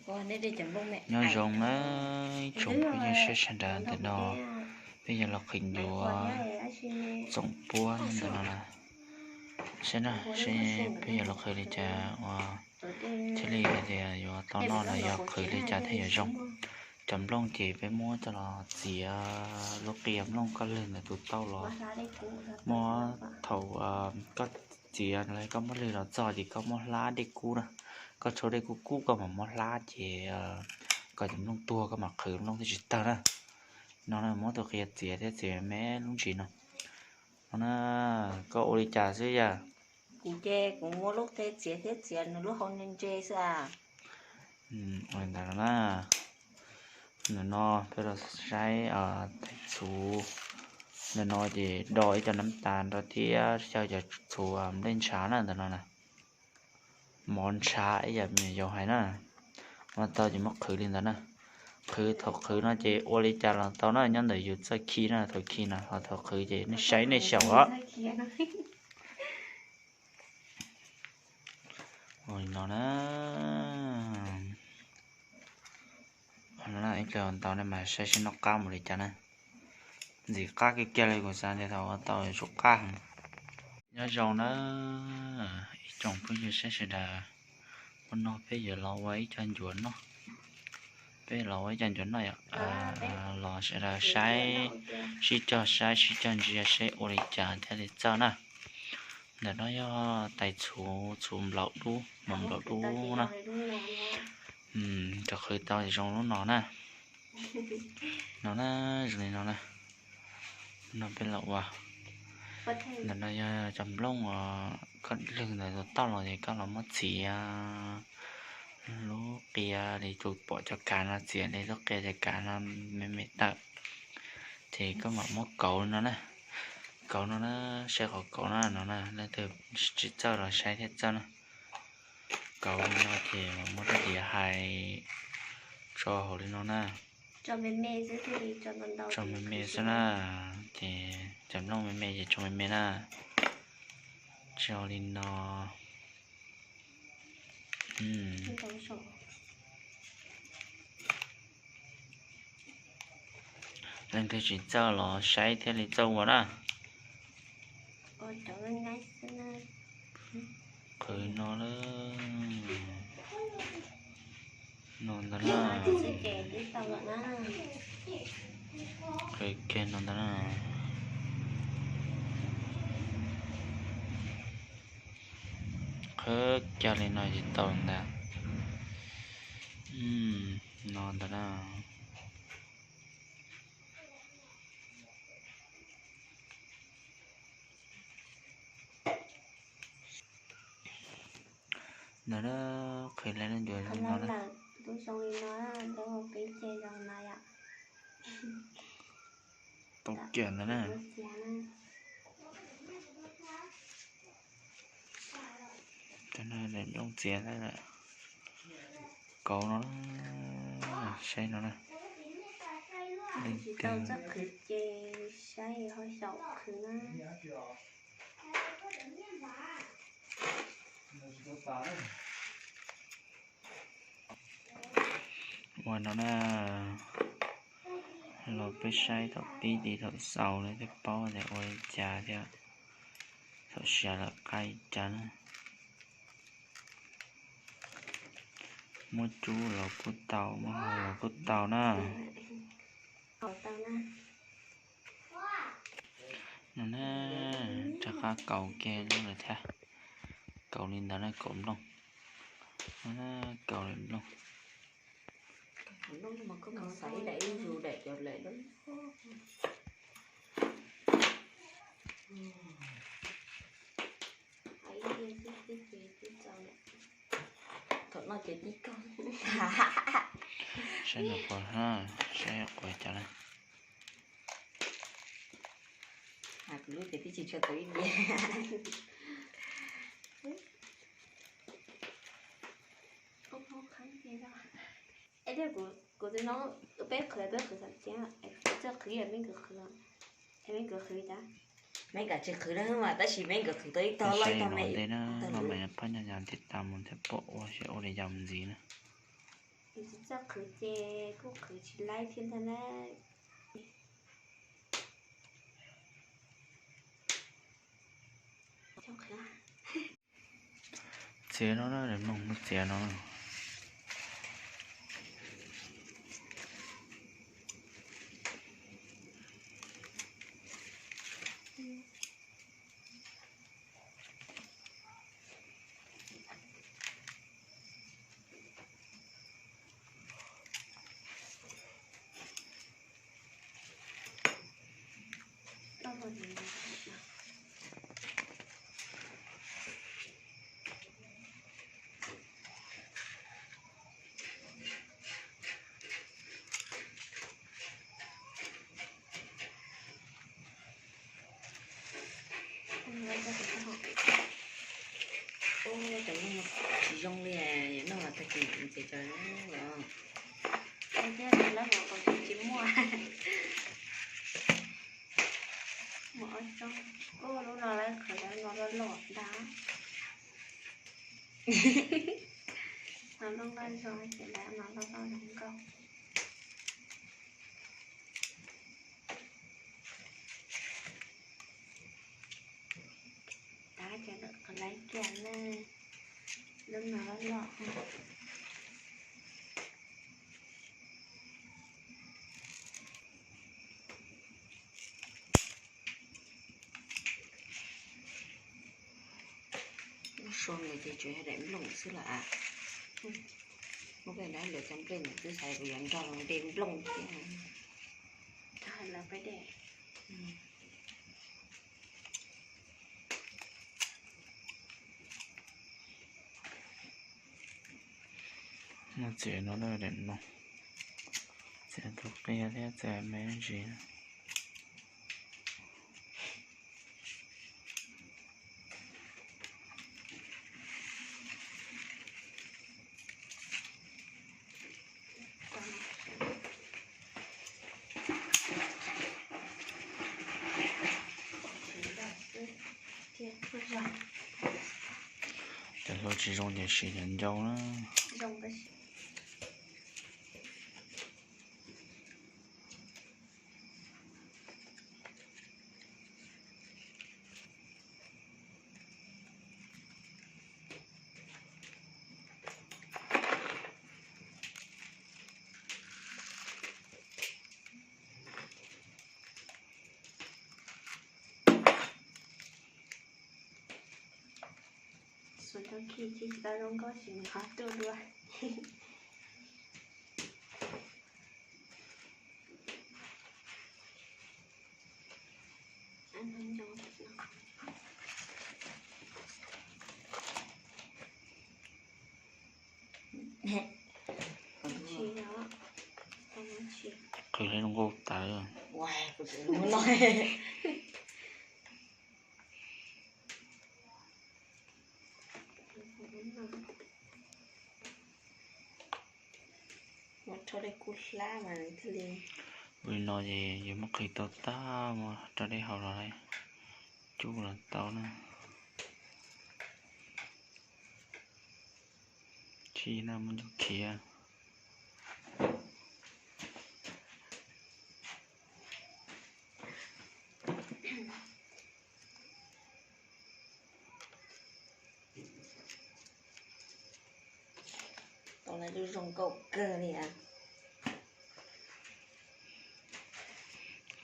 Nyob zoo na ib tsoom phooj ywg sawv daws, ntawm no peb yuav los qhwv ncuav txoom puab ntawm no na. Saib na, seb peb yuav los qhwv li cas uas thiaj li hais tias yuav tau noj los yog qhwv li cas thiaj yuav zoo. Cov nplooj ces peb muab coj los txiav lub qia nplooj koj lwg ntawm tus taub los, muab thaum koj txiav los koj muab lwg los txog ces koj muab hlab dej kub na, koj tshuab dej kub kub koj mam muab hlab ces kom cov nplooj tuag koj mam qhwv nplooj thiaj tsis tawg na. No na muab tus qia txiav thiab txiav me lub ntsis no. No na, koj ua li cas xwb yom? Kuv ces kuv muab lub qia txiav thiab txiav nws lub hau ntse ntse xwb a. Ua li ntawd no na. Ntawm no peb los saib tais txhuv. Ntawm no ces do ib co nab tas nrog thiab xyaw cov txhuv nplej ntshav na ntawm no na. Mov ntshav ib yam me nyuam yaus hais na. Ua tau ces muab qhwv li ntawd na. Qhwv thaum qhwv no ces ua li cas los tau na, nyob ntawm yus txoj khi na, thaum khi na ho thaum qhwv ces nej saib nej xyaum os. Ua li no na. Ib pliag ntau nej mas saib seb noj qab mus li cas na. Ntxim qab kiag kiag li, kuv xav tias thaum ua tau yuav tsum qab heev. Nyob zoo na ib tsoom phooj ywg sawv daws, hnub no peb yuav los ua ib co ncuav noj. Peb los ua ib co ncuav noj yom, los sawv daws saib, sib cog saib sib cog ntsia seb ua li cas thiaj li txawj na. Ntawm no yog tais txhuv, txhuv nplaum dub, mos nplaum dub na. Cov qhwv tau zoo lub no na. No na, zoo li no na. No peb los ua. Ntawm no yog cov nplooj uas koj lwg ntawm tus taub los ces koj los muab txiav lub qia li tus pom cov kav no, txiav li lub qia cov kav no me me tawm. Ces koj mam muab kauv no na. Kauv no na, saib qhov kauv no no na, leej twg tsis txawj los saib thiaj txawj na. Kauv li no ces muab rab diav hais tso hauv li no na. Tso me me xwb na. Ces cov nplooj me me ces tso me me na. Tso li no. Leej twg tsis txawj los saib thiaj li txawj ua na. Qhwv no na. No ntawd na. Qhwv kiag no ntawd na. Qhwv kiag li no ces tau ntag. No ntawd na. Ntawd na, qhwv lawm ncuav zoo li no na. Tau kiag ntawd na. Cov no daim nplooj txiav, kauv no, saib no na. Leej twg ua no na, los peb saib thaum pib thiab thaum xaus no thiaj paub tias ua li cas thiab thaum siav lawm qab li cas na. Muab cub los kuj tau, muab hau los kuj tau na. No na, rov qab kauv kiag lub lawm thiab. Kauv li ntawd na, kauv nplooj. No na, kauv li nplooj. Saib no quav hab, saib quav cas na. Kuv tsis no, peb qhwv peb qhwv xam tias txawj qhwv yog peb nkawd qhwv, peb nkawd qhwv li cas? Peb nkawd tsis qhwv na mas tab sis peb nkawd qhwv tau ib tog loj ib tog me. Ntej na, los mas phab nyaj nyaj tiv tas mus thiab pom ua seb ua li cas mus ntxiv na. Txawj qhwv ces kuj qhwv tsis laib thiab ntag na. Txiav no na, mloog muab txiav no. Ub, cov no tsis zoo li, noj los tag kis ces cov los. Thiab lawv hauv paus tsis muaj. Muaj ob tsob. Ub, lub no lawv qhwv lawv no loj loj ntag. No lub nqaij zoo ces lawv no loj loj zoo nkauj. Tab cov lawm qhwv laiv kiag na, lub no loj loj. Lub sua ntawd ces tsuas yog daim nplooj xwb los as. Muab peb dab lwm cov nplej ntawd twb xaiv kuv yuav nrog los de nplooj thiab. Muab txiav no na, daim no txiav tus qia thiab txiav me ntsis. Cov hlua tsis zoo ces siv cov ncau na. Xuas tau khi tsis tau zoo nkauj tsis nqos tuaj dua. Qhwv li zoo nkauj tawv. Ua li no ces yus muab qhwv tau tag, muab rau dej haus los cub los tau na. Tsis na muab cov khiav. Tau lawv lub zoo nkauj kawg li as.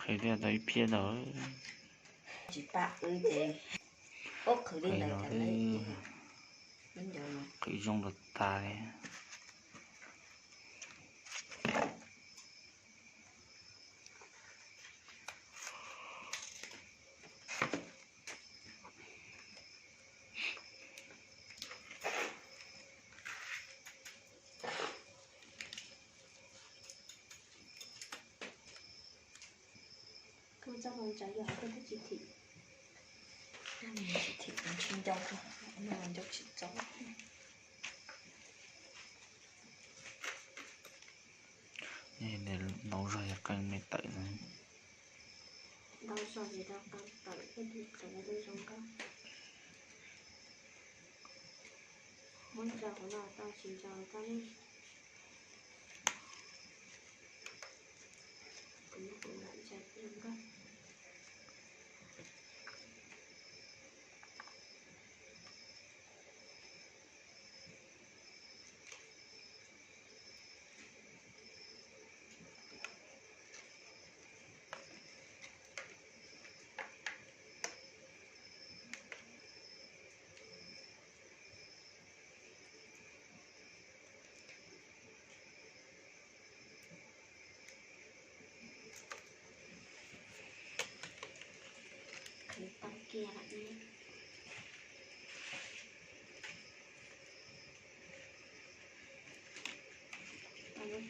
Qhwv thiaj tau ib phiab ntau. Tsis pab wb ces ub qhwv li ntawd. Qhwv zoo rau tas li. Koj txoj hau ntsaws yog koj twb tsis thim. Tsis thim, tsis ncau, ncau tsis txaus. Ntaus zog yog qee me tawm na. Ntaus zog ces rau qee tawm thiaj li qev zoo nkauj. Muab ntsaws hauv no tau tsis ntsaws tau ne.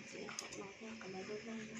Txiav qhov no thiab qhov no lub loj na.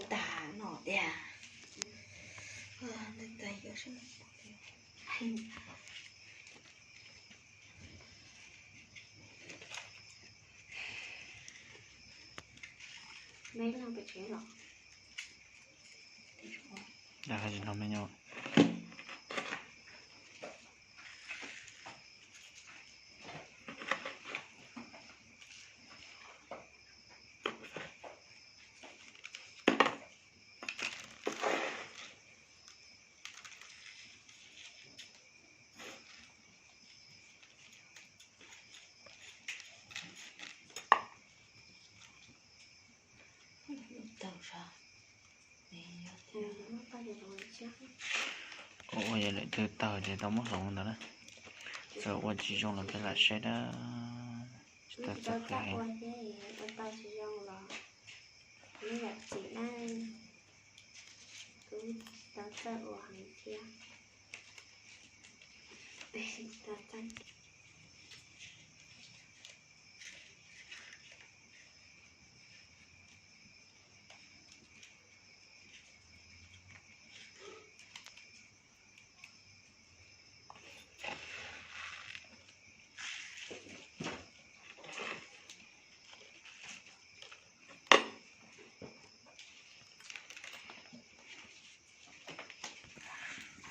Tag no tiag. Ntawm tas yuav sib. Ua yog lawm twg tawg ces tau muab hloov ntawd na. Txawm ua tsis zoo los peb lam saib na. Tsis tau txawj ua thiab, ua tau tsis zoo los kuv yam txim na, kuv tsis tau txawj ua heev thiab. Tes tsis tau txawj.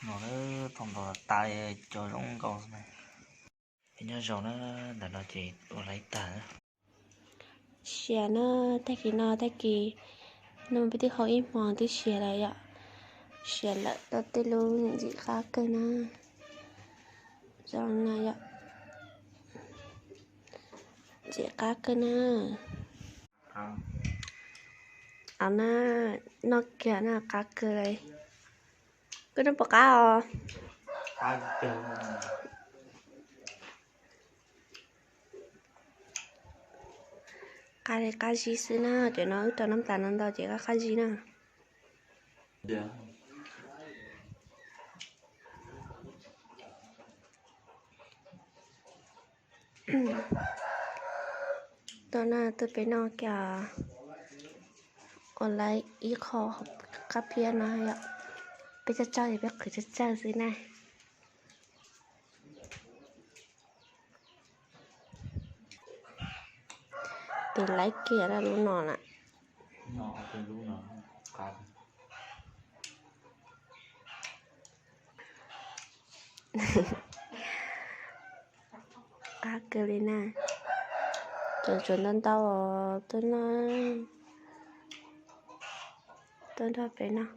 No thaum ntaus tas li cov zoo nkaus xwb na. Nyob zoo na, ntawm no ces ua laib tag na. Siav na, tag kis no tag kis no peb twb hau ib hmo twb siav lawm yom. Siav lawm tau tej lub ntxim qab kawg na. Zoo na yom. Ntxim qab kawg na. Av na, noj kiag na qab kawg li. Koj noj puas qab os? Qab li qab zib xwb na, cov no wb rau nab tas no ntau ces qab qab zib na. Tuaj na, tuaj peb noj kiag ua laib ib qho qab phiab no yom. Peb coj coj es peb qhwv tsawg tsawg xwb na. Tes laib kiag lub no na. Qab kawg li na. Cov tsuav ntau ntau os, tuaj nrog peb noj.